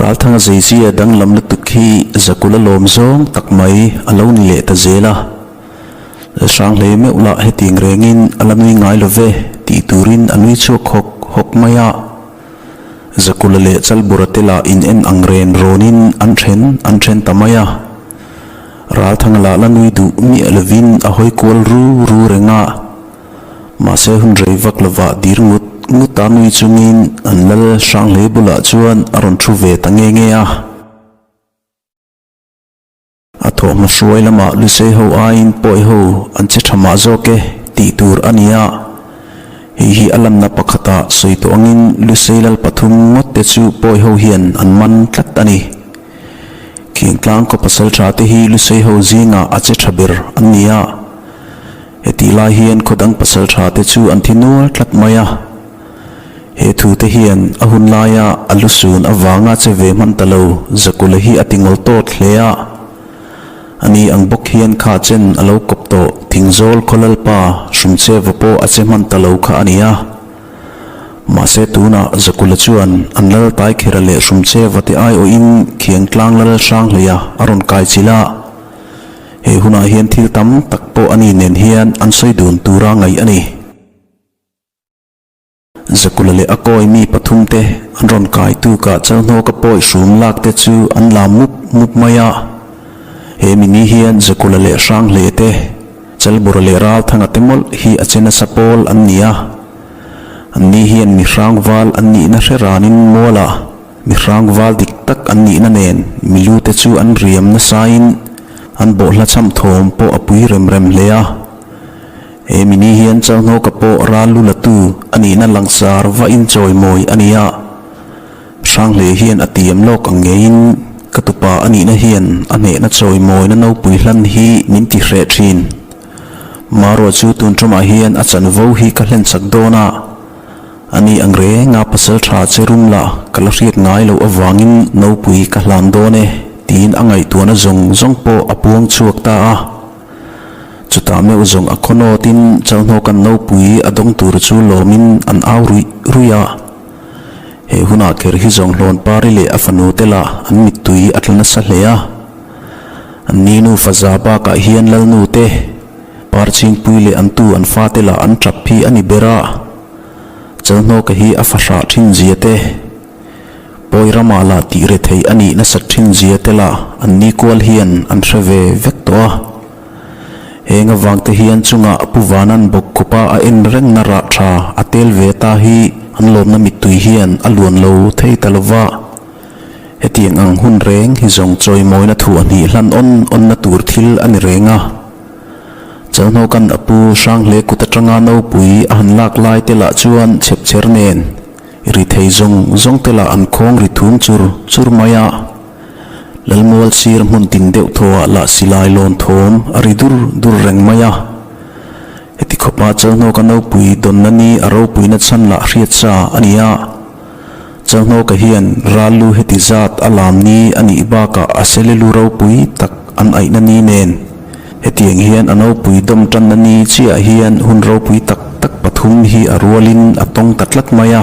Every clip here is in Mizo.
Ralthanga zeizia danglam lutuk hi Zakula lawm zawng tak mai a lo ni leh ta zel a. Hranghlei meuh lah hetiang rengin a la nui ngai lo ve tih turin a nui chhuak hawk hawk mai a. Zakula leh Chalbura te lah in en ang ren rawnin an then an then ta mai a. Ralthanga lah la nui duh miah lovin a hawi kual ru ru reng a. Mahse hun rei vak lovah dir ngut ngut a nui chungin an lal Hranghlei bulah chuan a rawn thu ve ta nge nge a. A thawhhma hruai lamah Lusei ho aiin pawi ho an che tha mah zawk e tih tur a ni a. Hei hi a lanna pakhatah sawi tawh angin Lusei lal pathum ngawt te chu pawi ho hian an man tlat a ni. Khiangtlang khaw pasal tha te hi Lusei ho zingah a che tha ber an ni a. Hetih lai hian khaw dang pasal tha te chu an thi nual tlat mai a. He thu te hian a hun laia a lu sun avanga che ve hman ta lo Zakula hi a ti ngawl tawt hle a. Ani ang bawk hian kha chen a lo kawp tawh Thingzawl khaw lalpa Hrumcheva pawh a che hman ta lo kha a ni a. Mahse tunah Zakula chuan an lal Taikhera leh Hrumcheva te aiawhin Khiangtlang lal Hranghleia a rawn kai chilh a. He hunah hian thil tam tak pawh a ni nen hian an sawi dun tura ngaih a ni. Zakula leh a kawi mi pathum te an rawn kai tukah Chalhnawka pawi hrum lak te chu an la mup mup mai a. He mi ni hian Zakula leh Hranghle te, Chalbura leh Ralthanga te mawlh hi a che nasa pawl an ni a. An ni hian mi hrangval an nihna hre ranin mualah mi hrangval dik tak an nihna nen milu te chu an riam nasain an bawhhla cham thawm pawh a pui rem rem hle a. He mi ni hian Chalhnawka pawh ral lu latu a nihna langsar va inchawimawi a ni a. Hranghlei hian a tiam lawk ang ngeiin ka tupa a nihna hian a hnehna chawimawina nopui hlan hi min ti hreh thin. Maruah chu tun ṭamah hian a chanvo hi ka hlen chak dawn a. A ni ang renga pasal ṭha che rum la ka la hriat ngai loh avangin nopui ka hlan dawn e tiin a ngaihtuahna zawng zawng pawh a puang chhuak ta a. Chutah meuh zawng a khaw nawtin Chalhnawkan nopui a dawng tur chu lawmin an au ruih ruih a. He hunah kher hi zawng hlawn pari leh a fanu te lah an mittui a tla nasa hle a. An ni nufa za bakah hian Lalnu te, Parchingpui leh an tu an fate lah an tap hi a ni ber a. Chalhnawka hi a fahrah thin zia te, Pawi ramah lah tih re theih a nih nasat thin zia te lah an ni kual hian an hre ve vek tawh a. Heng avang te hian chungah Pu Vanan bawk khupa a en reng na rah tha a tel ve ta hi an lawmna mittui hian a luan lo thei ta lova. Hetiang ang hun reng hi zawng chawimawina thu a hnih hlan awn awnna tur thil a ni reng a. Chalhnawkan a pu Hranghle kut atanga nopui a han lak lai te lah chuan chhepchher nen Ri thei zawng zawng te lah an khawng ri thum chur chur mai a. Lalmual sir hmun tin deuh thawhah lah silai lawn thawm a ri dur dur reng mai a. Heti khawpa Chalhnawka nopui dawnna ni a ropuina chhan lah hriat sa a ni a. Chalhnawka hian ral lu heti zat a lam ni a nih bakah a sele lu ropui tak an aihna ni nen Hetiang hian a nopui dawm tanna ni chiah hian hun ropui tak tak pathum hi a rualin a tawng ta tlat mai a.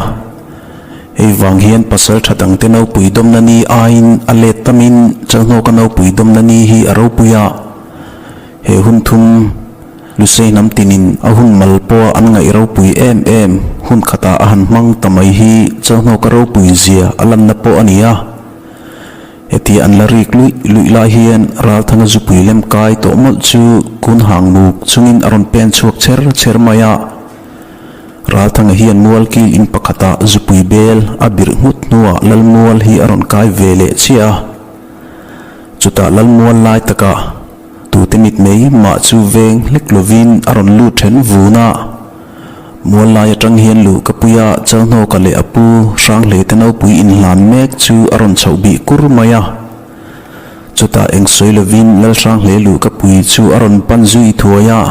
Hei vang hian pasal tha dangte nopui dawmna ni aiin a let tamin Chalhnawka nopui dawmna ni hi a ropui a. He hun thum Lusei hnam tinin a hun mal pawha an ngaih ropui em em hun khatah a han hmang ta mai hi Chalhnawka ropui zia a lanna pawh a ni a. Heti an la rik luih luih lai hian Ralthanga zupui lem kai tawh mawlh chu kun hang muk chungin a rawn pen chhuak cher cher mai a. Ralthanga hian mual kil in pakhatah zupui bel a birh nghut hnuah Lalmual hi a rawn kai ve leh chiah a. Chutah Lalmual lai takah tute mit mai mah chu veng hlek lovin a rawn lut then vun a. Mual lai atang hian luh ka pui a, Chalhnawka leh a pu Hranghlei te nopui inhlan mek chu a rawn chhoh bih kur mai a. Chutah eng sawi lovin Lal Hranghlei luh ka pui chu a rawn pan zui thuai a.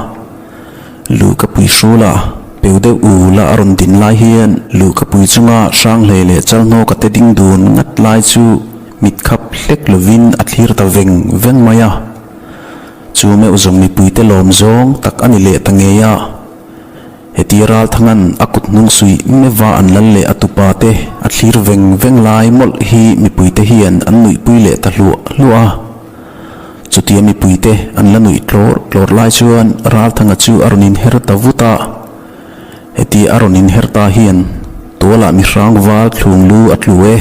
Luh ka pui hrul a, peu deuh u la a rawn din lai hian luh ka pui chunga Hranghlei leh Chalhnawka te ding dun ngat lai chu mit khap hlek lovin a thlir ta veng veng mai a. Chu meuh zawng mipuite lawm zawng tak a ni leh ta ngei a. Heti Ralthanga'n a kut hnung suih meuha an lal leh a tupa te a thlir veng veng lai mawlh hi mipuite hian an nuihpui leh ta hluah hluah a. Chutia mipuite an la nuih tlawr tlawr lai chuan Ralthanga chu a rawn inher ta vut a. Heti a rawn inher ta hian tualah mihrang val thlung lu a tlu e.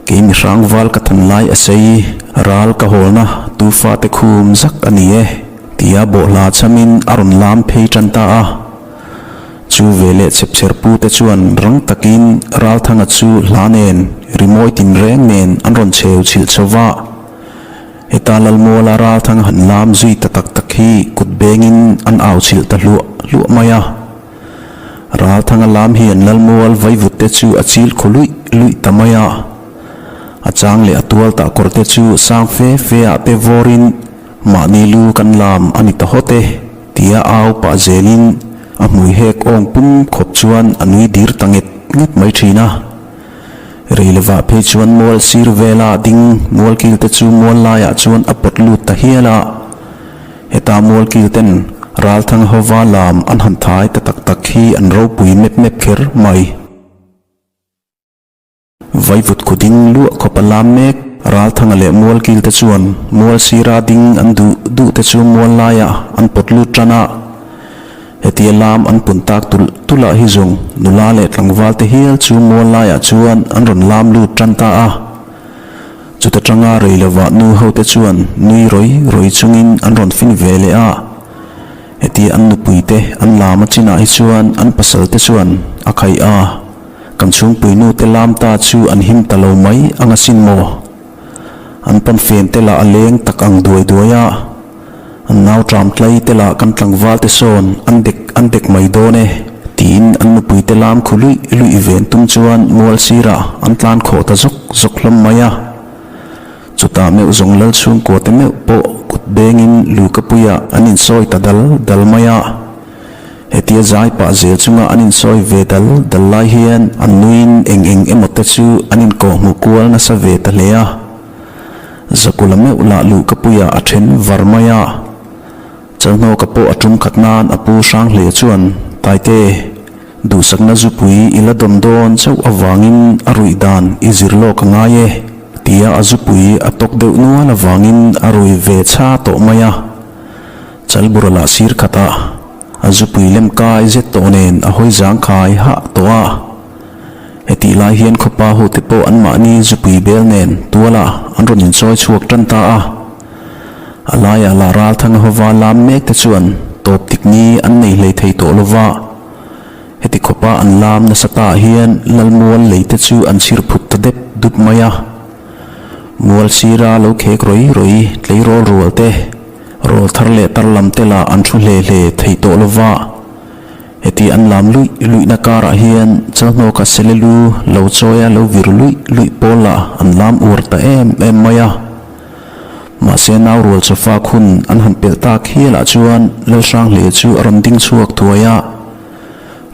Kei mihrang val ka than lai a sei, ral ka hawlna tu fate khum zak a ni e, tia bawhhla chhamin a rawn lam phei tan ta a. Chu veleh chhepchher pute chuan rang takin Ralthanga chu hla nen, rimawi tinreng nen an rawn chheu chhilh chho va. Heta Lalmuala Ralthanga han lam zui ta tak tak hi kut bengin an au chhilh ta hluah hluah mai a. Ralthanga lam hian Lalmual vaivut te chu a chil khaw luih luih ta mai a. A chang leh a tual tah kawr te chu sang fe fe ah te vawrin mahni lu kan lam a ni ta hawt e tia au pah zelin a hmui hek awng pum khawp chuan a nui dir ta nget nget mai thin a. Rei lovah phei chuan mual sir vela ding mualkil te chu mual laiah chuan a pawt lut ta hial a. Heta mualkil ten Ralthang hova lam an han thai ta tak tak hi an ropui mep mep kher mai. Vaivut khu ding luah khawp a lam mek. Ralthanga leh mualkil te chuan mual sira ding an duh duh te chu mual laiah an pawt lut tan a. Hetia lam an pun tak tulh tulh ah hi zawng nula leh tlangval te hial chu mual laiah chuan an rawn lam lut tan ta a. Chuta tanga rei lovah nu ho te chuan nui rawi rawi chungin an rawn fin ve leh a. Hetia an nupui te an lam a chinah hi chuan an pasal te chuan a khaih a. Kan chhungpui nu te lam ta chu an him ta lo mai ang asin maw? An pawnfen te lah a leng tak ang duai duai a. An nau tram tlai te lah kan tlangval te sawn an dek an dek mai dawn e tiin an nupui te lam khu luih luih ven tum chuan mual sirah an tlan khawh ta zawk zawk hlawm mai a. Chutah meuh zawng lal chhungkua te meuh pawh kut bengin lukapuiah an insawi ta dal dal mai a. Hetia zai pah zel chunga an insawi ve dal dal lai hian an nuiin eng eng emaw te chu an inkawhhmuh kual nasa ve ta hle a. Zakula meuh lah luh ka puia a then var mai a. Chalhnawka pawh a tum khat nan a pu hrang hle chuan, Taite, duhsakna zupui i la dawn dawn chauh avangin a ruih dan i zir lawk a ngai e, tia a zupui a tawk deuh nual avangin a rui ve chha tawh mai a. Chalbura lah sir khatah a zupui lem kai zet tawh nen a hawi zangkhai hah tawh a. Hetih lai hian khawpa hote pawh anmahni zupui bel nen tualah an rawn inchawi chhuak tan ta a. A laiah lah Ralthanga hova lam mek te chuan tawp tik ni an nei hlei thei tawh lo va. Heti khawpa an lam nasa ta hian Lalmual lei te chu an chhir phut ta dep dup mai a. Mual sira lo khek rawi rawi tleirawl rual te, rawl thar leh tar lam te lah an thu hle hle thei tawh lo va. Heti an lam luih luihna karah hian Chalhnawka sele lu lo chawia lo vir luih luih pawl lah an lam uar ta em em mai a. Mahse nau rual chawfa khun an han pelh tak hialah chuan Lalhranghle chu a rawn ding chhuak thuai a.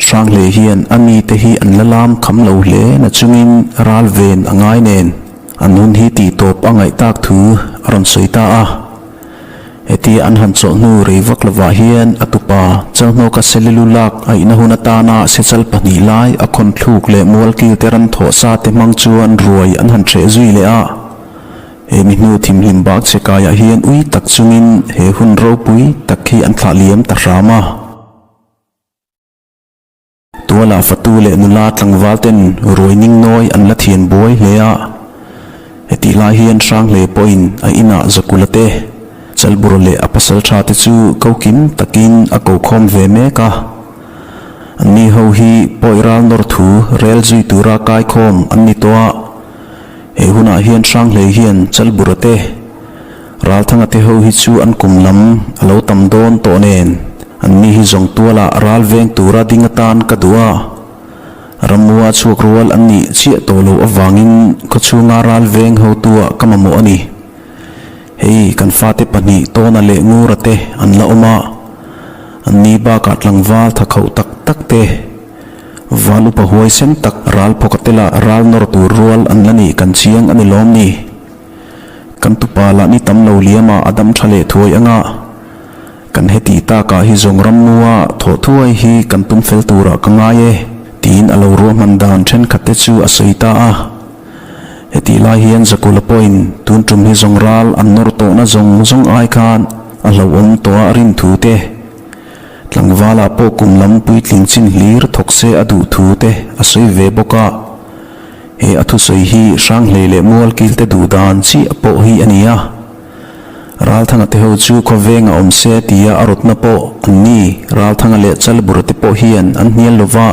Hranghle hian a mite hi an la lam kham lo hle na chungin ral ven a ngai nen an hun hi tih tawp a ngaih tak thu a rawn sawi ta a. Hetia an han chawlh hnu rei vak lovah hian a tupa Chalhnawka Selilu lak a ina hun atana sechal pahnih lai a khawn thluk leh mualkil te ram thawh sa te hmang chuan ruai an han hreh zui leh a. He mi hnu thimhlim bak che kaiah hian ui tak chungin he hun ropui tak hi an thlah liam ta hram a. Tualah fatu leh nula tlangval ten ruai ning nawi an la thian buai hle a. Hetih lai hian Hranghle pawhin a inah Zakula te, Chalbura leh a pasal tha te chu ko kim takin a ko khawm ve mek a. Anni ho hi pawi ral nawr thu rel zui tura kai khawm an ni tawh a. He hunah hian Hranghle hian Chalbura te, Ralthanga te ho hi chu an kum lam a lo tam dawn tawh nen, anni hi zawng tualah ral veng tura ding atan ka duh a. Ramua chhuak rual an nih chiah tawh loh avangin khawchhunga ral veng hotua ka mamawh a ni. Hei kan fate pahnih Tawna leh Ngura te an la awm a, anni bakah tlangval tha khauh tak tak te, val upa huaisen tak ral phawka te lah ral nawr tur rual an la nih kan chiang a ni lawm ni. Kan tupa lah ni tam lo liam a, a dam tha leh thuai anga. Kan heti takah hi zawng rammua thawh thuai hi kan tum fel turah ka ngai e, tiin a lo ruahman dan thenkhatte chu a sawi ta a. Hetih lai hian Zakula pawhin tun tum hi zawng ral an nawr tawhna zawng zawng ai khan a hlauhawm tawh a rin thu te, tlangvalah pawh kum lam puitling chin hlir thawk se a duh thu te a sawi ve bawk a. He a thusawi hi Hranghlei leh Mualkilte duh dan chiah pawh hi a ni a. Ralthanga te ho chu khawveng a awm se tia a rawtna pawh an ni, Ralthanga leh Chalbura te pawh hian an hnial lo va.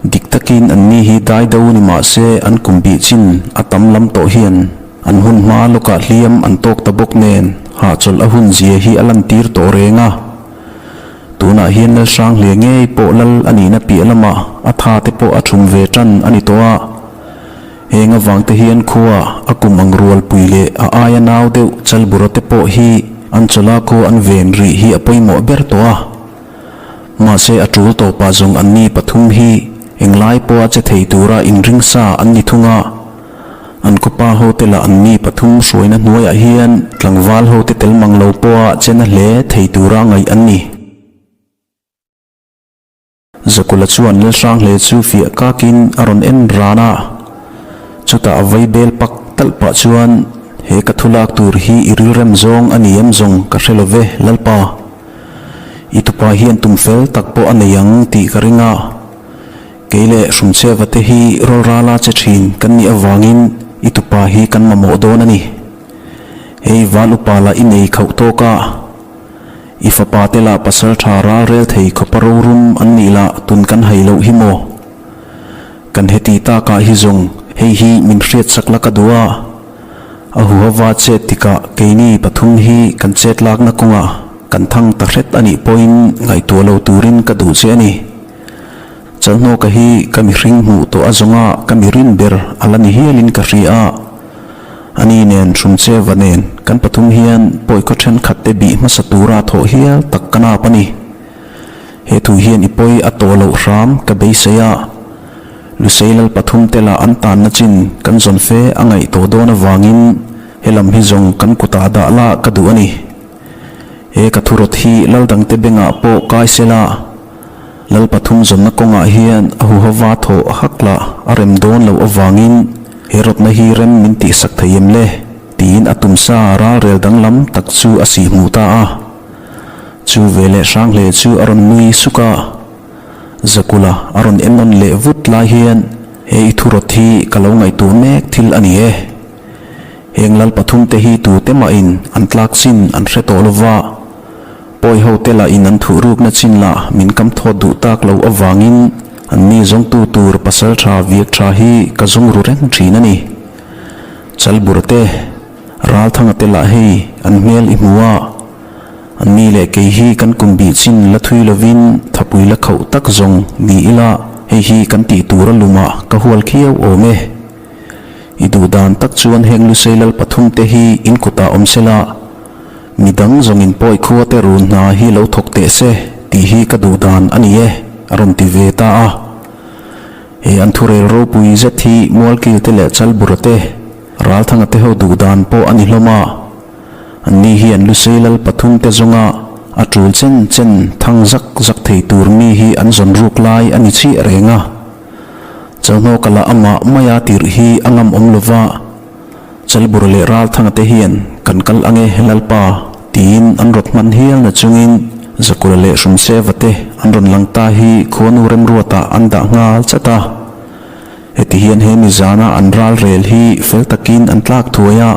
Dik takin an ni hi dai do ni mah se an kum bih chin a tam lam tawh hian an hun hma lawkah hliam an tawk ta bawk nen hahchawlh a hun zia hi a lantir tawh reng a. Tunah hian Lalhranghlia ngei pawh lal a nihna piah lamah a tha te pawh a thum ve tan a ni tawh a. Heng avang te hian khua a kum ang rualpui leh a aia nau deuh Chalbura te pawh hi an chawlha khaw an ven rih hi a pawimawh ber tawh a. Mahse a tul tawpah zawng anni pathum hi englai pawha che thei tura inring sa an ni thung a. An khawpa hote lah anni pathum hruaina hnuaiah hian tlangval hote tel mang lo pawha che na hle thei tura ngaih an ni. Zakula chuan Lalhranghle chu fiah kakin a rawn en ran a, chutah a vai bel pak talh pah chuan, He ka thu lak tur hi i rilrem zawng a ni em zawng ka hre lo ve, Lalpa. I tupa hian tum fel tak pawh a nei ang tih ka ring a. Kei leh Hrumcheva te hi rawlrala che thin kan nih avangin i tupa hi kan mamawh dawn a ni. Hei val upa lah i nei khauh tawk a. I fapa te lah pasal tha ral rel thei khawpa rorum an nih lah tun kan hai loh hi maw? Kan heti takah hi zawng hei hi min hriat sak la ka duh a. A huhava chet tikah keini pathum hi kan chet lakna kawngah kan thang ta hret a nih pawhin ngaihtuah lo turin ka duh che a ni. Chalhnawka hi ka mihring hmuh tawh a zawnga ka mi rin ber a la ni hialin ka hria a. Ani nen Hrumcheva nen kan pathum hian pawi khaw thenkhat te bih hmasa tura thawh hial tak ka nap a ni. He thu hian i pawi a tawh loh hram ka beisei a. Lusei lal pathum te lah an tanna chin kan zawn fe a ngaih tawh dawn avangin helam hi zawng kan kutah dah lah ka duh a ni. He ka thurawt hi lal dangte bengah pawh kai sela. Lal pathum zawnna kawngah hian a huhova thawh hak lah a rem dawn loh avangin he rawtna hi rem min tihsak thei em le? tiin a tumsa ralrel danglam tak chu a sih hmuh ta a. Chu veleh Hranghle chu a rawn nui suk a. Zakula a rawn en nawn leh vut lai hian he i thurawt hi ka lo ngaihtuah mek thil a ni e. Heng lal pathum te hi tute mahin an tlak chin an hre tawh lova. Pawi ho te lah in an thuh rukna chin lah min kam thawt duh tak lo avangin an ni zawngtu tur pasal tha viak tha hi ka zawng ru reng thin a ni. Chalbur te, Ralthanga te lah hei an hmel i hmu a, an ni leh kei hi kan kum bih chin la thui lovin thapui la khauh tak zawng ni ila hei hi kan tih tur a lumah ka hual khiau awm e. I duh dan tak chuan heng Lusei lal pathum te hi in kutah awm sela, Mi dang zawngin pawi khua te run hna hi lo thawk teh se tih hi ka duh dan a ni e, a rawn ti ve ta a. He an thurel ropui zet hi Mualkil te leh Chalbura te, Ralthanga te ho duh dan pawh a ni hlawm a. Anni hian Lusei lal pathum te zawnga a tul chen chen thang zak zak thei tur mi hi an zawn ruk lai a ni chiah reng a. Chalhnawka lah amah maia tirh hi a ngam awm lova. Chalbur leh Ralthanga te hian kan kal ange Lalpa tiin an rawt hman hial na chungin Zakula leh Hrumseva te an rawn lang ta hi khuanu remruatah an dah nghal chat a. Heti hian he mizana an ral rel hi fel takin an tlak thuai a.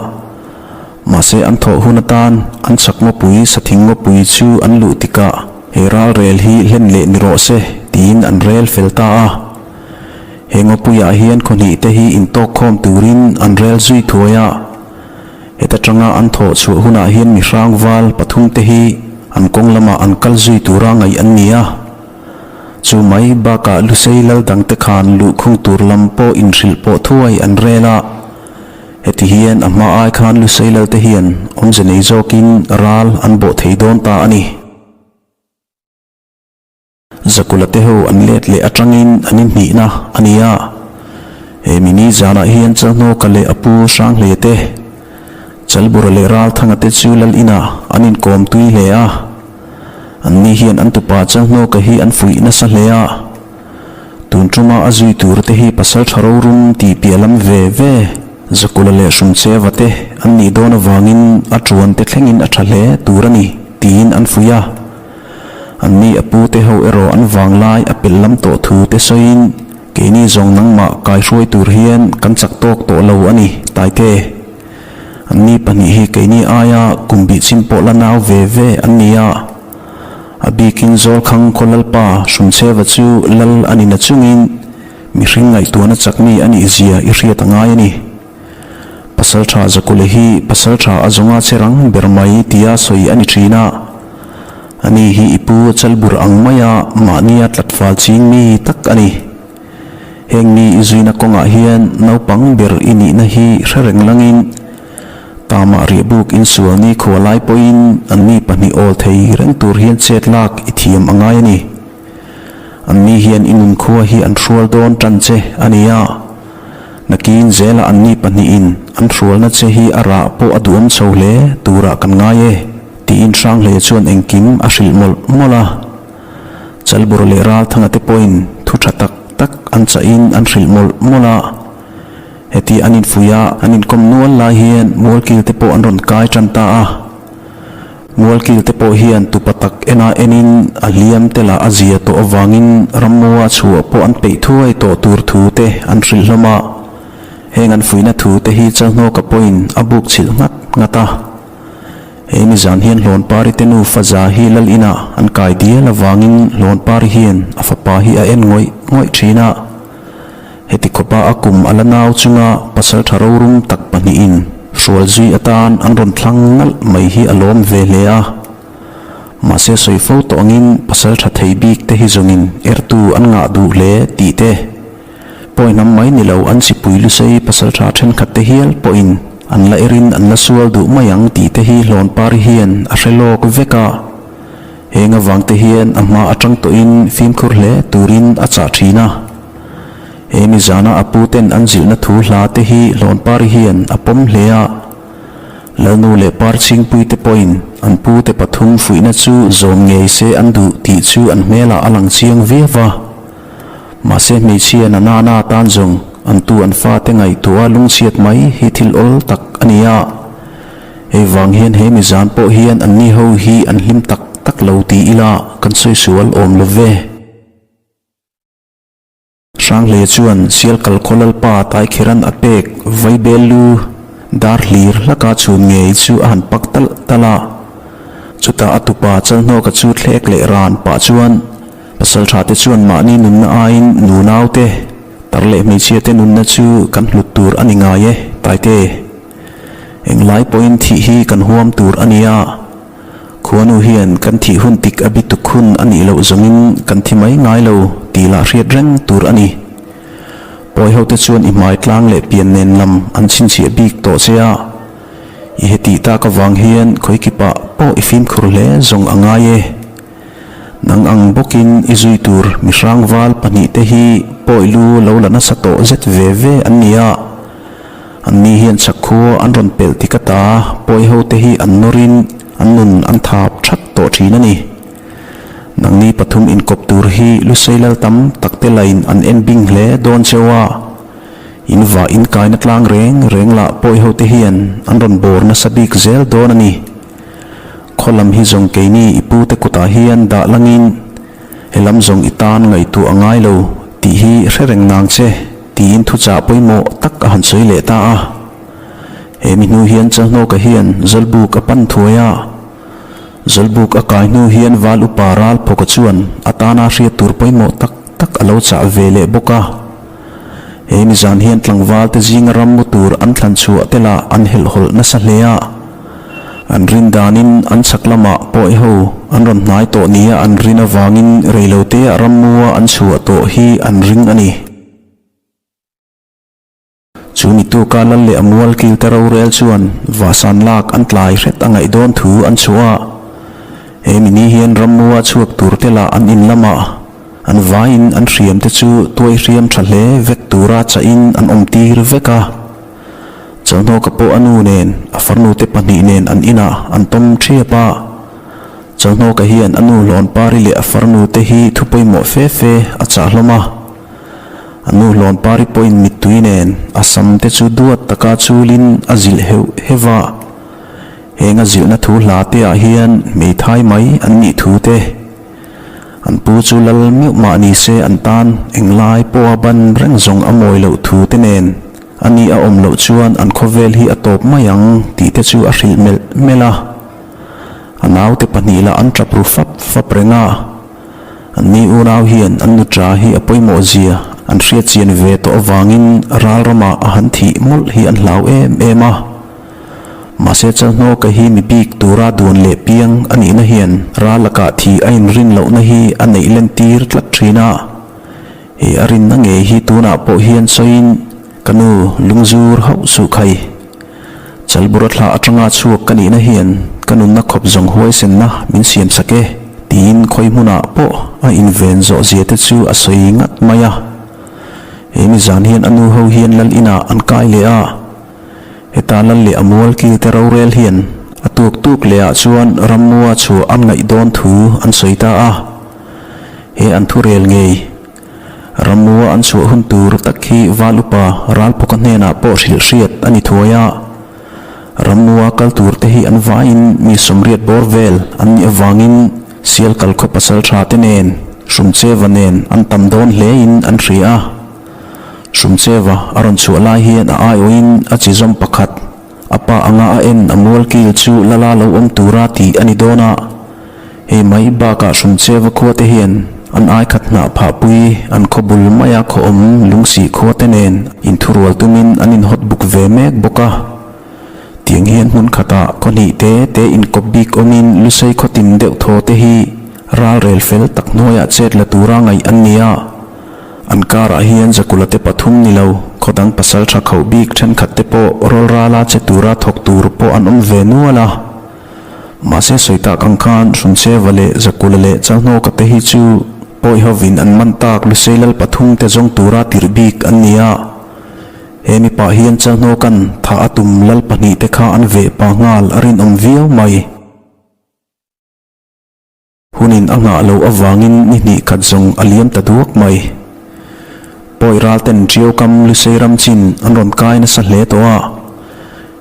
Mahse an thawh hun atan an chak ngawpui sathing ngawpui chu an luh tikah he ral rel hi hlen leh ni rawh se tiin an rel fel ta a. He ngawpuiah hian khawhnih te hi intawk khawm turin an rel zui thuai a, heta tanga an thawh chhuah hunah hian mi hrangval pathum te hi an kawng lamah an kal zui tura ngaih an ni a. Chu mai bakah Lusei lal dangte khan luhkhung tur lam pawh inhrilh pawh thuai an rel a, heti hian a hma ai khan Lusei lal te hian awmze nei zawkin ral an bawh thei dawn ta a ni. Zakula te ho an let leh atangin an inhnihna a ni a. He mini zanah hian Chalhnawka leh a pu Hranghlei te, Chalbura leh Ralthanga te chu lal inah an inkawm tui hle a. Anni hian an tupa Chalhnawka hi an fuih nasa hle a. Tun tuma a zui tur te hi pasal tha rorum tih piah lam ve ve Zakula leh Hrumcheva te an nih dawn avangin a tuan te thlengin a tha hle tur a ni tiin an fuih a. Anni a pu te ho erawh an vanglai a pelh lam tawh thu te sawiin keini zawng nangmah kaihruai tur hian kan chak tawk tawh lo a ni Taite. Anni pahnih hi keini aia kum bih chin pawh la nau ve ve an ni a. A bikin Zawlkhang khaw Lalpa Hrumcheva chu lal a ni na chungin mihring ngaihtuahna chakmi a nih zia i hriat a ngai a ni. Pasaltha Zakule hi pasaltha a zawnga che rang ber mai tia sawi a ni thin a. Ani hi i pu Chalbur ang maia mahnia tlatfal ching mi tak a ni. Heng mi i zuina kawngah hian naupang ber i nihna hi hre reng langin Tamah riahbuk insual ni khua lai pawhin anni pahnih awl thei reng tur hian chet lak i thiam a ngai a ni. Anni hian i nunkhua hi an hrual dawn tan che a ni a. Nakin zela anni pahnihin an hrualna che hi a rah pawh a duhawm chho hle turah kan ngai e, tiin Hranghleia chuan engkim a hrilh mawlh mawlh a. Chalbur leh Ralthanga te pawhin thu tha tak tak an chahin an hrilh mawlh mawlh a. Heti an infuih a, an inkawm nual lai hian Mualkil te pawh an rawn kai tan ta a. Mualkil te pawh hian tupa tak ena enin a hliam te lah a zia tawh avangin rammuaa chhuah pawh an peih thuai tawh tur thu te an hrilh hlawm a. Heng an fuihna thu te hi Chalhnawka pawhin a buk chhilh nghat nghat a. He nizan hian Hlawnpari te nu Faza hi lal inah an kai dial avangin Hlawnpari hian a fapa hi a en ngawih ngawih thin a. Heti khawpa a kum a la nau chunga pasal tha rorum tak pahnihin hrual zui atan an rawn thlang nalh mai hi a lawm ve hle a. Mahse sawi fo tawh angin pasal tha thei bik te hi zawngin ertu an ngah duh hle tih te, pawihnam mai ni lo an chipui lusei pasal tha thenkhat te hial pawhin an la erin an la sual duh mai ang tih te hi Hlawnpari hian a hre lawk vek a. Heng avang te hian a hma atang tawhin fimkhur hle turin a chah thin a. He mizana a pu ten an zilhna thu hla te hi Hlawnpari hian a pawm hle a. Lalnu leh Parchhingpui te pawhin an pu te pathum fuihna chu zawm ngei se an duh tih chu an hmelah a lang chiang viau va. Mahse hmeichhia na nana tan zawng an tu an fate ngaihtuah lungchhiat mai hi thil awl tak a ni a. Hei vang hian he mizan pawh hian anni ho hi an hlim tak tak lo ti ila kan sawi sual awm lo ve. Hranghleia chuan Sialkal khaw Lalpa Taikheran a pek vaibel lu dar hlir hlaka chhun ngei chu a han pak talh talh a. Chutah a tupa Chalhnawka chu thlek leh ran pah chuan Pasaltha te chuan mahni nunna aiin nunau te, tar leh hmeichhia te nunna chu kan hlut tur a ni ngai e, Taite. Englai pawhin thih hi kan huam tur a nia. Khuanu hian kan thih hun tik a bituk hun a nih loh zawngin kan thi mai ngai lo tih lah hriat reng tur a ni. Pawi hote chuan i hmai tlang leh pian nen lam an chhinchhiah bik tawh che a. I hetih tak avang hian khawikipah pawh i fimkhur hle zawng a ngai e. Nang ang bawkin i zui tur mihrang val pahnihte hi pawi lu lo la nasa tawh zet ve ve an ni a. Anni hian chakkhua an rawn pelh tik ata pawi hote hi an nawrin an nun an thap that tawh thin a ni. Nangni pathum inkawp tur hi Lusei lal tam tak te lain an en bing hle dawn cheu a, in vah inkaina tlang reng reng lah pawi hote hian an rawn bawr nasa bik zel dawn a ni. Khaw lam hi zawng keini i pute kutah hian dah langin he lam zawng i tan ngaihtuah a ngai lo tih hi hre reng nang che. Tiin thuchah pawimawh tak a han sawi leh ta a. He mi hnu hian Chalhnawka hian Zawlbuk a pan thuai a. Zawlbuk a kai hnu hian Val upa Ralphawka chuan a tana hriat tur pawimawh tak tak a lo chah ve leh bawk a. He mi zan hian tlangval te zinga ram mu tur an thlan chhuah te lah an helhhawlh nasa hle a. An rin danin an chhak lamah pawi ho an rawn hnai tawh nia an rin avangin reiloteah rammua an chhuah tawh hi an ring a ni. Chu mi tuka lal leh a mual kilte rorel chuan vahsan lak an tlai hret a ngaih dawn thu an chhuah a. He mi ni hian rammua chhuak tur te lah an in lamah an vaiin an hriam te chu tuai hriam tha hle vek tura chahin an awm tir vek a. Chalhnawka pawh a nu nen a farnu te pahnih nen an inah an tawm thiap a. Chalhnawka hian a nu Hlawnpari leh a farnu te hi thu pawimawh fe fe a chah hlawm a. A nu Hlawnpari pawhin mittui nen a sam te chu duat taka chulin a zilh heuh heuh a. Heng a zilhna thu hla te ah hian hmeithai mai an nih thu te, an pu chu lal meuh mah ni se an tan englai pawha ban reng zawng a mawi loh thu te nen a ni a awm loh chuan an khawvel hi a tawp mai ang tih te chu a hrilh melh melh a. A naute pahnih lah an tap ru fap fap reng a. An ni unau hian an nuṭa hi a pawimawh zia an hriat chian ve tawh avangin ral ramah a han thih mawlh hi an hlau em em a. Mahse Chalhnawka hi mi bik tura duan leh piang a nihna hian ral lakah thih a inrin lohna hi a neih len tir tlat thin a. He a rinna ngei hi tunah pawh hian sawiin ka nu lungzur hauh suh khai. Chalbura thla atanga chhuak ka nihna hian ka nunna khawp zawng huaisenna min siam sak e tiin khawi hmunah pawh a inven zawh zia te chu a sawi ngat mai a. He mizan hian a nu ho hian lal inah an kai leh a. Heta lal leh a mual kil te rorel hian a tuk tuk leh ah chuan rammua chhuah an ngaih dawn thu an sawi ta a. He an thurel ngei rammua an chhuah hun tur tak hi val upa Ralpawka hnenah pawh hrilh hriat a ni thuai a. Rammua kal tur te hi an vaiin mi sawmriat bawr vel an nih avangin sial kal khaw pasal tha te nen Hrumcheva nen an tam dawn hle in an hria a. Hrumcheva a rawn chhuah lai hian a aiawhin a chi zawm pakhat, a pa anga a en a mual kil chu lala lo awm tura tih a ni dawn a. Hei mai bakah Hrumcheva khua te hian an aikhat hnah phahpui an khaw bul maia khaw awm lungsih khua te nen inthurual tumin an inhawt buk ve mek bawk a. Tiang hian hmun khatah khaw hnih te te inkawp bik awmin Lusei khaw tin deuh thaw te hi ralrel fel tak hnuaiah chet la tura ngaih an ni a. An karah hian Zakula te pathum ni lo, khaw dang pasal tha khauh bik thenkhat te pawh rawlrala che tura thawk tur pawh an awm ve nual a. Mahse sawi tak ang khan Hruncheva leh Zakula leh Chalhnawka te hi chu pawi hovin an man tak Lusei lal pathum te zawng tura tirh bik an ni a. He mipa hian Chalhnawka'n thah a tum lal pahnih te kha an veh pah nghal a rinawm viau mai. Hunin a nghah loh avangin ni hnih khat zawng a liam ta duak mai. Pawi ral ten Ṭiau kam Lusei ram chin an rawn kai nasa hle tawh a.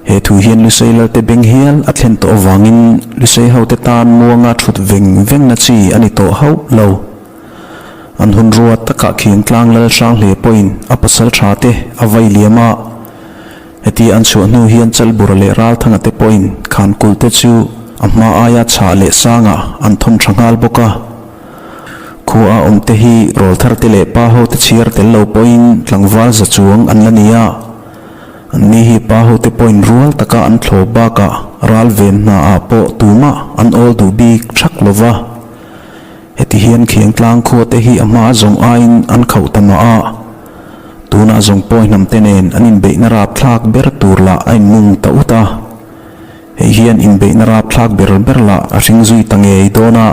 He thu hian Lusei lalte beng hial a thlen tawh avangin Lusei hote tan muanga ṭhut veng vengna chi a ni tawh hauh lo. An hun ruat takah Khiangtlang lal hrang hle pawhin a pasal ṭha te a vai liam a. Heti an chhuah hnu hian Chalbura leh Ralthanga te pawhin Khankulh te chu a hma aia chhah leh sangah an thawm tha nghal bawk a. Khua a awm te hi rawlthar te leh pa ho te chhiar tel lo pawhin tlangval za chuang an la ni a. Anni hi pa ho te pawhin rual taka an thlawp bakah ral ven hna ah pawh tumah an awl duh bik thak lo va. Heti hian Khiangtlang khua te hi a hma zawng aiin an khauh ta mah a. Tunah zawng pawi hnam te nen an inbeihna rapthlak ber tur lah a inmung ta ut a. Hei hian inbeihna rapthlak ber ber lah a hring zui ta ngei dawn a.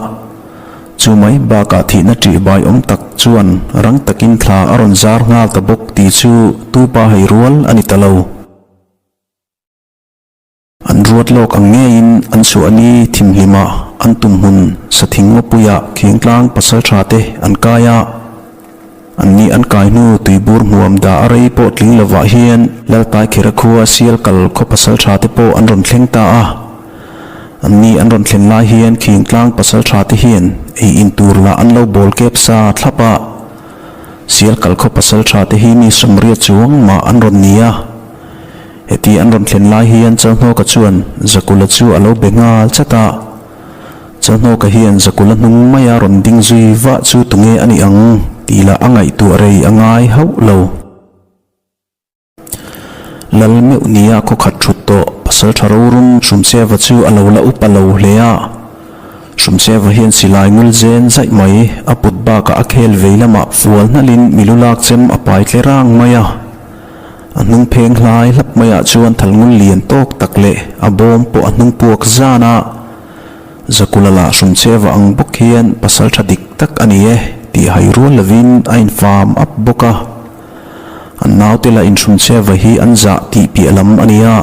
Chu mai bakah thihna ṭihbai awm tak chuan rang takin thla a rawn zar nghal ta bawk tih chu tupa hei rual a ni ta lo. An ruat lawk ang ngeiin an chhuahni thimhlimah an tum hmun Sathing ngawpuiah Khengtlang pasaltha te an kai a. Anni an kai hnu tuibur hmuam dah a rei pawh tling lovah hian Laltaikhera khua sial kal khaw pasaltha te pawh an rawn thleng ta a. Anni an rawn thlen lai hian Khengtlang pasaltha te hian ei in tur lah an lo bawl kep sa thlap a. Sial kal khaw pasaltha te hi mi sawmriat chuang mah an rawn ni a. Heti an rawn thlen lai hian Chalhnawka chuan Zakula chu a lo be nghal chat a. Chalhnawka hian Zakula hnung maia rawn ding zui vah chu tunge a nih ang tih lah a ngaihtuah rei a ngai hauh lo. Lal meuh nia khaw khat thut tawh Pasaltha rorum Hrumcheva chu a lo la upa lo hle a. Hrumcheva hian silai ngul zen zaih mai a put bakah a khel vei lamah fual hnalhin milu lak chem a pai tle rang mai a. A hnung pheng hlai hlap maiah chuan thalngul lian tawk tak leh a bawm pawh a hnung puak zan a. Zakula lah Hrumcheva ang bawk hian pasal tha dik tak a ni e tih hai rual lovin a infam ap bawk a. An naute lah in Hrumcheva hi an zah tih piah lam a ni a.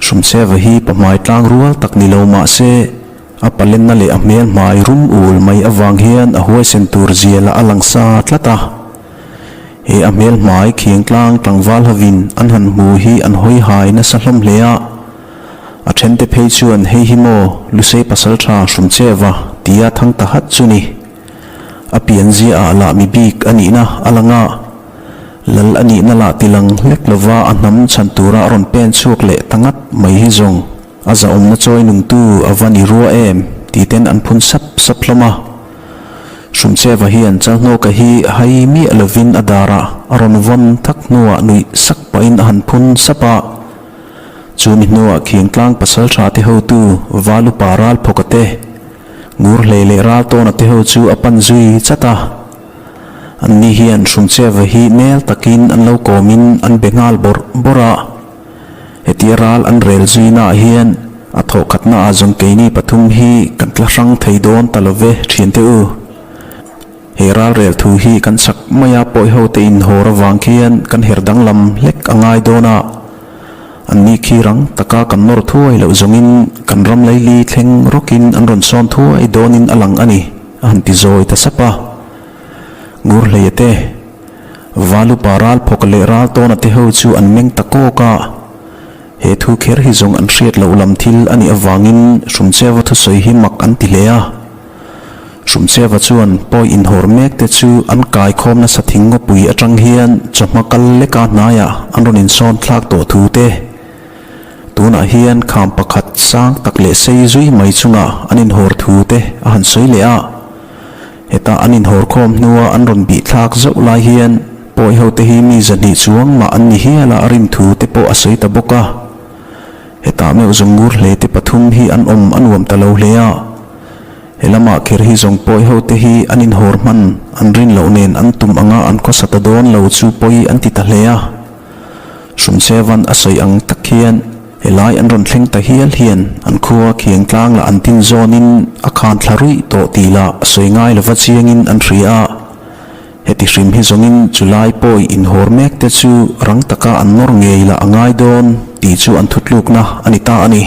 Hrumcheva hi pahmai tlang rual tak ni lo mah se. A palenna leh a hmel hmai rum ul mai avang hian a huaisen tur zia lah a lang sa tlat a. He a hmel hmai khiang tlang tlangval hovin an han hmu hi an hawi hai nasa hlawm hle a. A thente phei chuan hei hi maw Lusei pasaltha Hrumcheva tia thang ta hat chu ni. A pian ziaah lah mi bik a nihna a lang a, Lal a nihna lah ti lang hlek lova a hnam chhan tura a rawn pen chhuak leh ta ngat mai hi zawng a zahawmna chawi nungtu a va ni rua em ti ten an phun sap sap hlawm a. Hrumcheva hian Chalhnawka hi hai miah lovin a darah a rawn vawn thak hnuah nuih sak pahin a han phun sap a. Chu mi hnuah Khiangtlang pasaltha te hotu Valupa Ralphawka te, Ngurhlei leh Raltawna te ho chu a pan zui chat a. Anni hian Hrumcheva hi nel takin an lo kawmin an be nghal bawrh bawrh a. Hetia ral an rel zuinaah hian a thawhkhatnaah zawng keini pathum hi kan tla hrang thei dawn ta lo ve thiante u. He ral rel thu hi kan chak maia pawi hote inhawr avang khian kan her danglam hlek a ngai dawn a. Anni khi rang taka kan nawr thuai loh zawngin kan ram laili thleng rawkin an rawn sawn thuai dawnin a lang a ni, a han ti zawi ta sap a. Ngurhleia te, Valupa ral phawk leh ral tawna te ho chu an meng ta kawk a. He thu kher hi zawng an hriat loh lam thil a nih avangin Hrumcheva thusawi hi mak an ti hle a. Hrumcheva chuan pawi inhawr mek te chu an kai khawm nasa thing ngawpui atang hian chawhma kal leka hnaiah an rawn insawn thlak tawh thu te, tunah hian kham pakhat sang tak leh sei zui mai chungah an inhawr thu te a han sawi leh a. Heta an inhawr khawm hnua an rawn bih thlak zauh lai hian pawi hote hi mi zahnih chuang mah an ni hial a a rin thu te pawh a sawi ta bawk a. Hetah meuh zawng ngur hle te pathum hi an awm a nuam ta lo hle a. He lamah kher hi zawng pawi hote hi an inhawr hman an rin loh nen an tum anga an khawsa ta dawn lo chu pawi an ti ta hle a. Hrumchevan a sawi ang tak hian helai an rawn thleng ta hial hian an khua khiang tlang lah an tin zawnin a khan thla ruih tawh tih lah sawi ngai lova chiangin an hria a. Heti hrim hi zawngin chulai pawi inhawr mek te chu rang taka an nawr ngei lah a ngai dawn tih chu an thutlukna a ni ta a ni.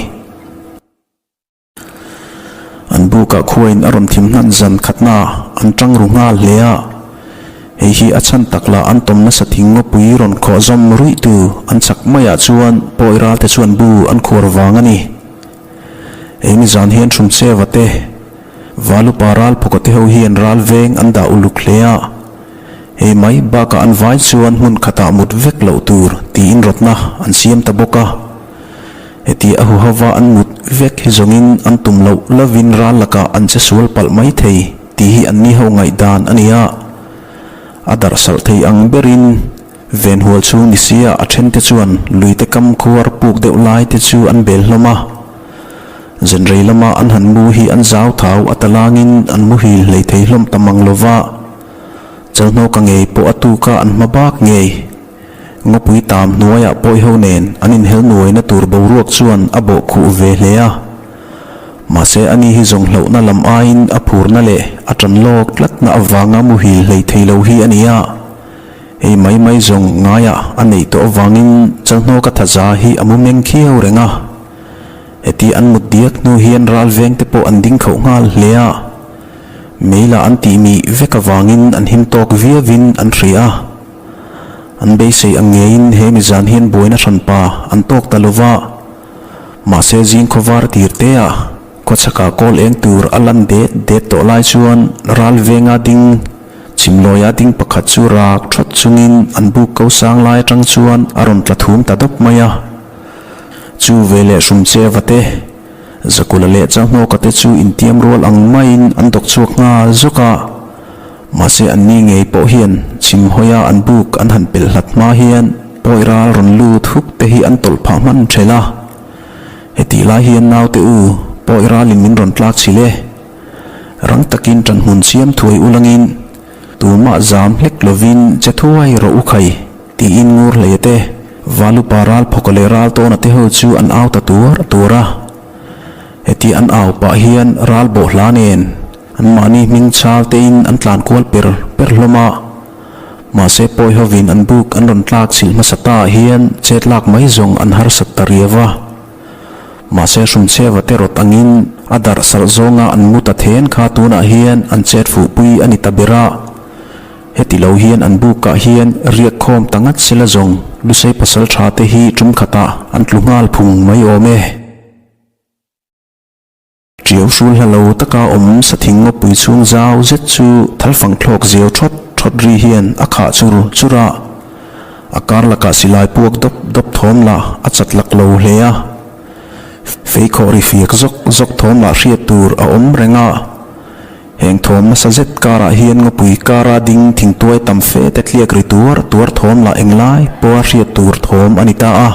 An bukah khuain a rawn thim hnan zan khatna an tang ru nghal hle a, hei hi a chhan tak lah an tawm nasa thing ngawpui rawn khawh zawm ruih tu an chak maiah chuan pawi ralte chuan bu an khuar vang a ni. Hei nizan hian Hrumcheva te, Valupa Ralphawka te ho hian ral veng an dah uluk hle a, hei mai bakah an vai chuan hmun khatah mut vek loh tur tiin rawtna an siam ta bawk a. Heti a huhava an mut vek hi zawngin an tum loh lovin ral lakah an che sual palh mai thei tih hi anni ho ngaihdan a ni a. A darh salh thei ang berin venhual chhung ni sia a thente chuan luite kam khuar puk deuh lai te chu an bel hlawm a. Zanrei lama an han mu hi an zau thau a talangin an muhil hlei thei hlawm ta mang lova. Chalhnawka ngei pawh a tuka an hma bak ngei. Ngawpui tam hnuaiah pawiho nen an inhel nuaina tur boruak chuan a bawh khuh ve hle a. Mahse ani hi zawng hlauhna lam aiin a phurna leh a ṭan lawk tlatna avanga muhil hlei thei lo hi a ni a. Hei mai mai zawng ngaiah a neih tawh avangin Chalhnawka thaza hi a mu meng khiau reng a. Heti an mut diak hnu hian ral vengte pawh an ding khauh nghal hle a. Meilah an tihmih vek avangin an him tawk viauin an hria a. An beisei ang ngeiin he mizan hian buaina hranpa an tawk ta lova, mahse zing khawvar tir te ah khawchhakah kawl eng tur a lan det det tawh lai chuan ral venga ding chhimlawia ding pakhat chu rak thawt chungin an buk ko sang lai atang chuan a rawn tla thum ta dawp mai a. Chu veleh Hrumcheva te, Zakula leh Changhnawka te chu intiam rual ang maiin an dawk chhuak nghal zawk a. Mahse anni ngei pawh hian chhim hawia an buk an han pelh hlat hma hian pawi ral rawn lut huk te hi an tawlh phah hman ṭhelh a. Hetih lai hian naute u, pawi ralin min rawn tlak chhilh e. Rang takin ṭanhmun siam thuai ulangin tumah zam hlek lovin che thuai rawh u khai tiin ngur hleia te, Valupa ral phawka leh ral tawna te ho chu an au ta tuar tuar a. Heti an au pah hian ral bawh hla nen Anmahni hming chal tein an tlan kual per per hlawm a, mahse pawi hovin an buk an rawn tlak chhilh hmasa ta ah hian chet lak mai zawng an harsat ta riau a. Mahse Hrumchheva te rawt angin A darh sarh zawnga an mu ta then kha tunah hian an chet fuhpui a ni ta ber a. Heti lo hian an bukah hian riak khawm ta ngat sela zawng Lusei pasal tha te hi tum khatah an tlu nghal phung mai awm e. Ṭiau hrul hla lo taka awm sathing ngawpui chhung zau zet chu thalfang thlawk ziau ṭhawt ṭhawt ri hian a khah chur chur a. A kar lakah silai puak dawp dawp thawm lah a chat lak lo hle a. Feikhawh ri fiak zawk zawk thawm lah hriat tur a awm reng a. Heng thawm nasa zet karah hian ngawpui kara ding thingtuai tam fe te tliak ri tuar tuar thawm lah englai pawha hriat tur thawm a ni ta a.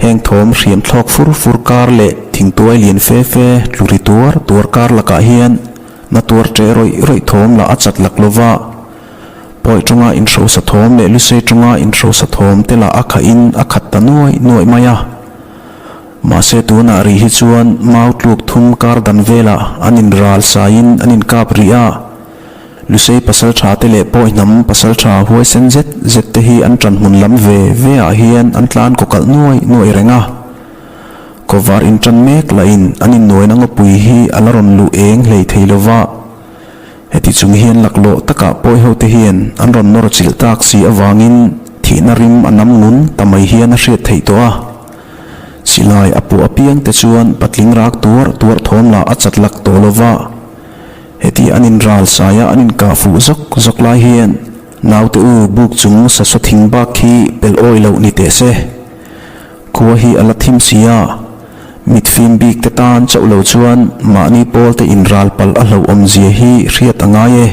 Heng thawm hriam thlawk fur fur kar leh thingtuai lian fe fe tlu ri tuar tuar kar lakah hian na tuar ṭeh rawih rawih thawm lah a chat lak lova. Pawi ṭawnga inhrosa thawm leh lusei ṭawnga inhrosa thawm te lah a khahin a khat ta nuai nuai mai a. Mahse tunah rih hi chuan mau tluk thum kar dan velah an inral saiin an inkap rih a. Lusei pasalṭha te leh pawi hnam pasalṭha huaisen zet zet te hi an ṭan hmun lam ve ve ah hian an tlan kaw kalh nuai nuai reng a. Kawvar inṭan mek lahin an innuaina ngawpui hi a la rawn luh eng hlei thei lo va. Heti chung hian laklawh takah pawi ho te hian an rawn nawr chilh tak si avangin thihna rim a nam ngun ta mai hian a hriat theih tawh a. Silai a puah apiang te chuan patling rak tuar tuar thawm lah a chat lak tawh lo va. Heti an inral saia an inkah fuh zawk zawk lai hian naute u buk chung sasaw thing bak khi pel awi loh ni teh se. Khua hi a la thim si a, mit fim bik te tan chauh lo chuan mahni pawl te inral palh a hlauhawm zia hi hriat a ngai e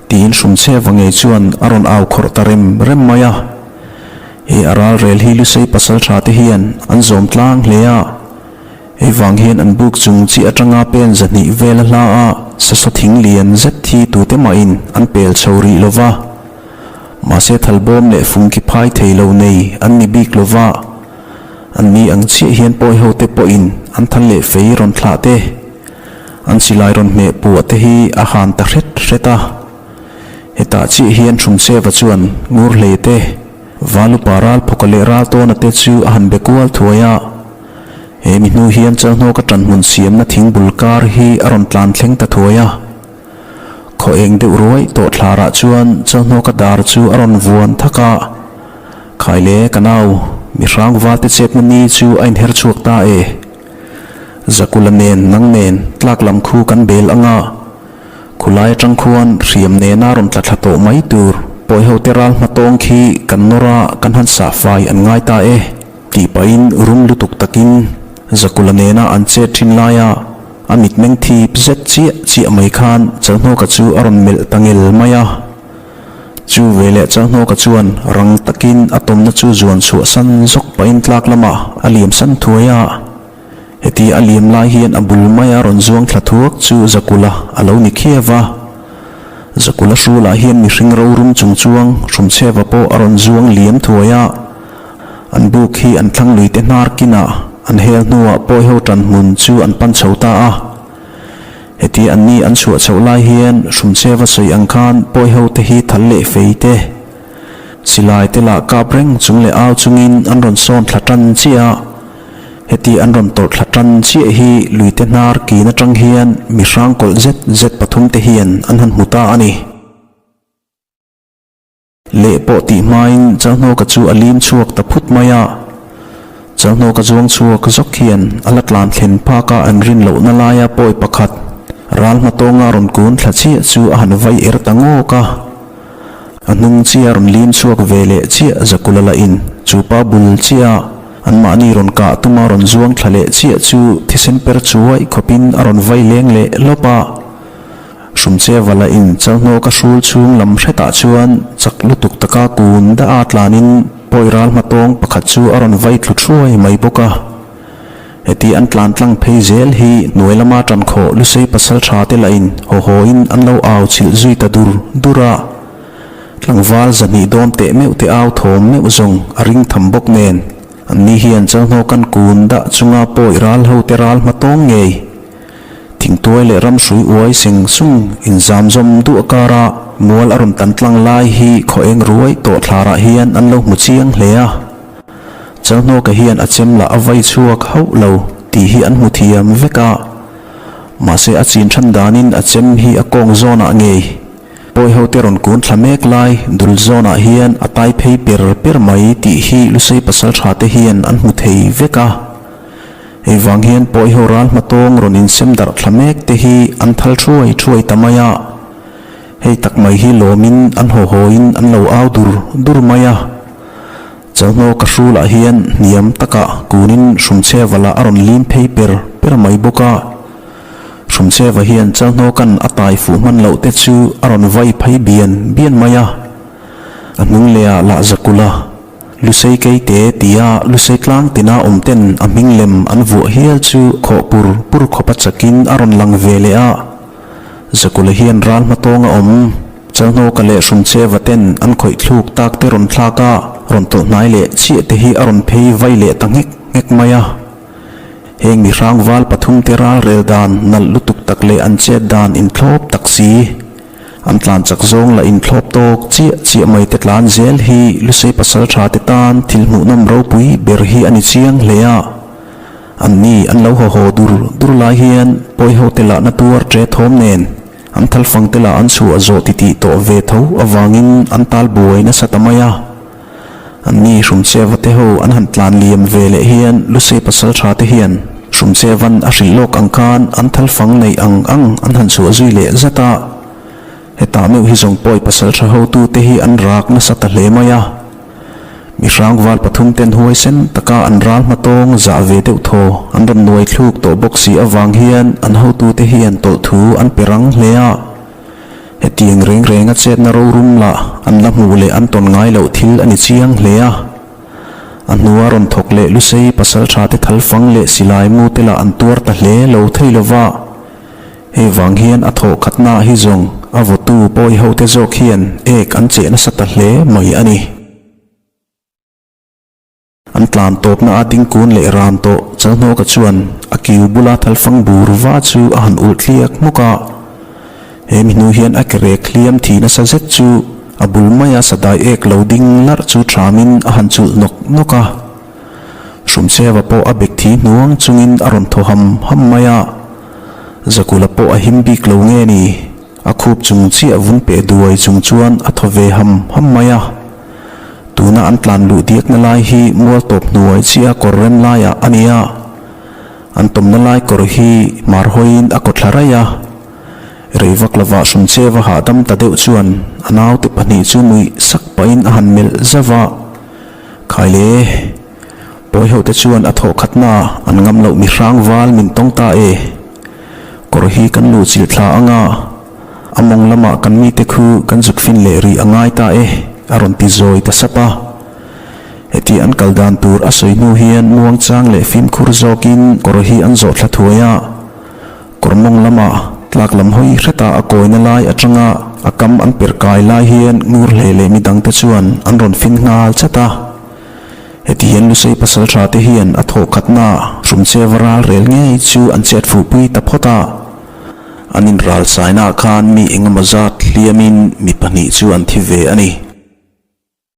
tiin Hrumchheva ngei chuan a rawn au khawrh ta rem rem mai a. He a ralrel hi Lusei pasaltha te hian an zawm tlang hle a. Hei vang hian an buk chung chi atanga pen 200 vel a hla a, sasaw thing lian zet hi tute mahin an pel chho rih lo va. Mahse thalbawm leh fungki phai thei lo nei an ni bik lo va. An ni ang chiah hian pawi hote pawhin an thal leh fei rawn thlah te, an silai rawn hmeh puah te hi a han ta hret hret a. Hetah chiah hian Hrumcheva chuan ngur hlei te, Valupa Ralphawka leh Raltawna te chu a han be kual thuai a. He mi hnu hian Chalhnawka ṭanhmun siamna thing bul kar hi a rawn tlan thleng ta thuai a. Khaw eng deuh ruai tawh thlarah chuan Chalhnawka dar chu a rawn vuan thak a. Khai le ka nau, mi hrang valte chetna ni chu a inher chhuak ta e. Zakula nen nang nen tlak lam khu kan bel ang a. Khulai atang khuan hriam nena rawn tla thla tawh mai tur pawihote ral hmatawng khi kan nawr a kan han sah fai an ngai ta e. Tih pahin rum lutuk takin Zakula nena an chet thin laia a mitmeng thip zet chiah chiah mai khan Chalhnawka chu a rawn melh ta ngel mai a. Chu veleh Chalhnawka chuan rang takin a tawmna chu zuan chhuah san zawk pahin tlak lamah a liam san thuai a. Heti a liam lai hian a bul maia rawn zuang thla thuak chu Zakula a lo ni khiau a. Zakula hrulah hian mihring rorum chung chuang Hrumchheva pawh a rawn zuang liam thuai a. An buk hi an thlang lui te hnar kinah an hel hnuah pawi ho tan hmun chu an pan chho ta a. Heti an ni an chhuah chhoh lai hian Hrumcheva sawi ang khan pawi ho te hi thal leh fei te, silai te lah kap reng chung leh au chungin an rawn sawn thla tan chiah a. Heti an rawn tawrh thla tan chiah hi lui te hnar kin atang hian mi hrang kawlh zet zet pathum te hian an han hmu ta a ni. Leh pawh tih hmain Chalhnawka chu a lim chhuak ta phut mai a. Chalhnawka zuang chhuak zawk hian a la tlan thlen phak a an rin lohna laia pawi pakhat ral hmatawnga rawn kun thla chiah chu a han vai er ta ngawk a. A hnung chiah rawn lim chhuak ve leh chiah Zakula lahin chu pa bul chiah anmahni rawn kah tuma rawn zuang thla leh chiah chu thisen per chuai khawpin a rawn vai leng leh lawp a. Hrumcheva la in Chalhnawka hrul chhung lam hretah chuan chak lutuk taka kun dah a tlanin pawi ral hmatawng pakhat chu a rawn vai thlu thuai mai bawk a. Heti an tlan tlang phei zel hi hnuai lama tan khawh Lusei pasal tha te lah in haw haw in an lo au chilh zui ta dur dur a. Tlangval 200 dawn teh meuh te au thawm meuh zawng a ring tham bawk nen an ni hian Chalhnawkan kun dah chunga pawi ral ho te ral hmatawng ngei Thingtuai leh ramhrui uai seng sung inzam zawm duh a kara mual a rawn tan tlang lai hi khaw eng ruai tawh thlarah hian an lo hmu chiang hle a. Chalhnawka hian a chem lah a vai chhuak hauh lo tih hi an hmu thiam vek a. Mahse a chin than danin a chem hi a kawng zawnah ngei pawi hote rawn kun thla mek lai dul zawnah hian a tai phei per per mai tih hi Lusei pasaltha te hian an hmu thei vek a. Hei vang hian pawi ho ral hmatawng rawn insem darh thla mek te hi an thal thuai thuai ta mai a. Hei tak mai hi lawmin an haw hawiin an lo au dur dur mai a. Chawhnaw ka hrulah hian hniam takah kunin Hrumcheva lah a rawn lim phei per per mai bawk a. Hrumcheva hian chawhnaw kan a tai fuh hman loh te chu a rawn vai phei bian bian mai a. A hnung lehah lah Zakula, Lusei Keite tia Lusei tlang tina awm ten a hming lem an vuah hial chu khawh pur pur khawpa chakin a rawn lang ve leh a. Zakula hian ral hmatawng a awm. Chalhnawka leh Hrumcheva ten an khawih thluk tak te rawn thlak a, rawn tawlh hnai leh chiah te hi a rawn phei vai leh ta nghek nghek mai a. Heng mi hrangval pathum te ral rel dan nalh lutuk tak leh an chet dan inthlawp tak si, an tlan chak zawng lah inthlawp tawk chiah chiah mai te tlan zel hi Lusei pasaltha te tan thil hmuhnawm ropui ber hi a ni chiang hle a. Anni an lo haw haw dur dur lai hian pawi ho te lahna tuar ṭe thawm nen An thalfang te lah an chhuah zawh titih tawh ve tho avangin an tal buai nasa ta mai a. Anni Hrumcheva te ho an han tlan liam ve leh hian Lusei pasal tha te hian Hrumchevan a hrilh lawk ang khan an thalfang neih ang ang an han chhuah zui leh zat a. Hetah meuh hi zawng pawi pasal tha hotu te hi an rak nasa ta hle mai a. Mi hrangval pathum ten huaisen taka an ral hmatawng zah ve deuh thaw an rawn nuai thluk tawh bawk si avang hian an hotute hian tawlh thu an pe rang hle a. Hetiang reng renga chetna rorum lah an la hmuh leh an tawn ngai loh thil a ni chiang hle a. A hnua rawn thawk leh Lusei pasaltha te thalfang leh silai mu te lah an tuar ta hle lo thei lova. Hei vang hian a thawh khatna hi zawng a vawtu pawi hote zawk hian ek an cheh nasa ta hle mai a ni. An tlan tawpna a ding kun leh ran tawh Chalhnawka chuan a kiu bula thalfang bur va chu a han ulh thliak hmawk a. He mi hnu hian a kerek hliam thi nasa zet chu a bul maia sadai ek lo ding larh chu thamin a han chulh nawk nawk a. Hrumcheva pawh a bek thi hnuang chungin a rawn thaw ham ham mai a. Zakula pawh a him bik lo nge ni? A khup chung chiah vun peh duai chung chuan a thaw ve ham ham mai a. Tuna an tlan luh diakna lai hi mual tawp hnuai chiah kawr rem laiah a ni a. An tawmna lai kawr hi hmar hawiin a kaw thla raih a. Rei vak lovah Hrumcheva hahdam ta deuh chuan a naute pahnih chu nuih sak pahin a han melh zauh a. Khaile! Pawi hote chuan a thawh khatna an ngam loh mi hrang val min tawng ta e. Kawr hi kan luh chilh thla ang a, a mawng lamah kan mite khu kan zuk fin leh rih a ngai ta e, a rawn ti zawi ta sap a. Heti an kal dan tur a sawi hnu hian muangchang leh fimkhur zawkin kawr hi an zawh thla thuai a. Kawr mawng lamah tlak lam hawi hreta a kawina lai atanga a kam an per kai lai hian ngur hle leh midangte chuan an rawn fin nghal chat a. Heti hian Lusei pasaltha te hian a thawh khatna Hrumcheva ral rel ngei chu an chet fuhpui ta phawt a. An inral sainaah khan mi engemaw zat hliamin mi pahnih chu an thi ve a ni.